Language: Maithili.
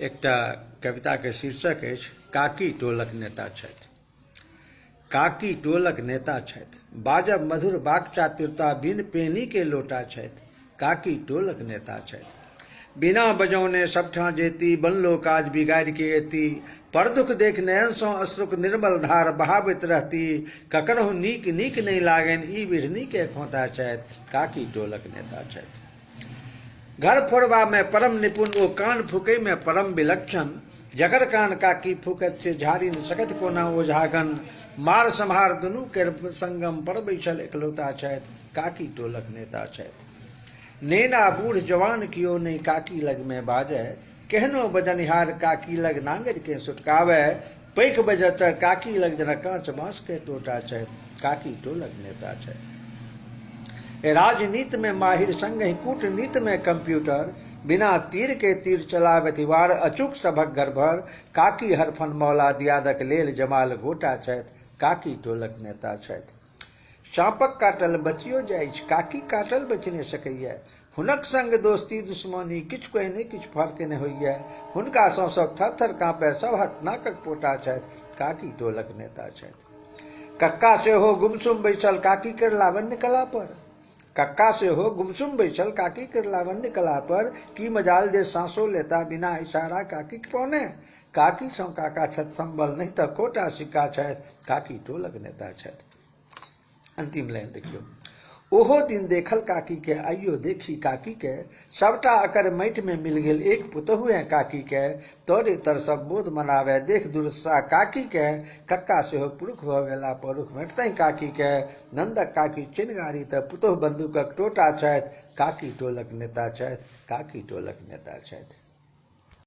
एकटा कविताके शीर्षक अछि काकी टोलक नेता छथि। काकी टोलक नेता छथि। बाजब मधुर वाक्चातुरता बिन पेनीके लोटा छथि। काकी टोलक नेता छथि। बिना बजौने सबठाँ जेती बनलो काज बिगाड़ि के एती। परदुख देख नयनसँ अश्रुक निर्मल धार बहाबैत रहती। ककरहु नीक नीक नहि लागनि ई बिढ़नीके खोंता छथि। काकी टोलक नेता छथि। घर फोड़बामे परम निपुण ओ कान फूकैमे परम विलक्षण। जकर कान काकी फूकत से झाड़ि नहि सकत कोना ओझागन। मार सम्हार दुनू केर संगम पर बैसल एकलौता छथि, काकी टोलक नेता छथि। नेना बूढ़ जवान कियो नहि काकी लगमे बाजय, केहनो बजनिहार काकी लग नांगरिकेँ सुटकाबय, पैघ बजटर काकी लग जेना काँच बाँसके टोटा छथि, काकी टोलक नेता छथि। राजनीतिमे माहिर संगहि कूटनीतिमे कंप्यूटर, बिना तीरके तीर चलाबथि वार अचूक सभक गड़बड़, काकी हरफन मौला दियादक लेल जमाल गोटा छथि, काकी टोलक नेता छथि। साँपक काटल बचियो जाइछ, काकी काटल बचि नहि सकैए। हुनक संग दोस्ती दुश्मनी किछु कहिने किछु फर्क नहि होइए। हुनकासँ सभ थर-थर काँपए, सभक नाकक पोटा छथि, काकी टोलक नेता छथि। कक्का सेहो गुमसुम बैसल काकी केर लावण्य कला पर। कक्का सेहो गुमसुम बैसल काकी केर लावण्य कला पर। की मजाल जे साँसो लेता बिना इशारा काकीक पौने। काकीसँ काका छथि संबल नहि तऽ कोटा सिक्का छथि, काकी टोलक नेता छथि। अंतिम लाइन देखियौ। ओहो दिन देखल काकी के आइयो देखी काकी के, सबटा अकर माटि में मिल गेल एक पुतहुए काकी के, तोरे तर सब बोध मनावे देख दुर्दशा काकी के, कक्का सेहो पुरुख भऽ गेला परुख भेटतहि काकी के, नन्दक काकी चिनगारी तऽ पुतोहु बंदूकक टोटा छथि, काकी टोलक नेता छथि, काकी टोलक नेता छथि।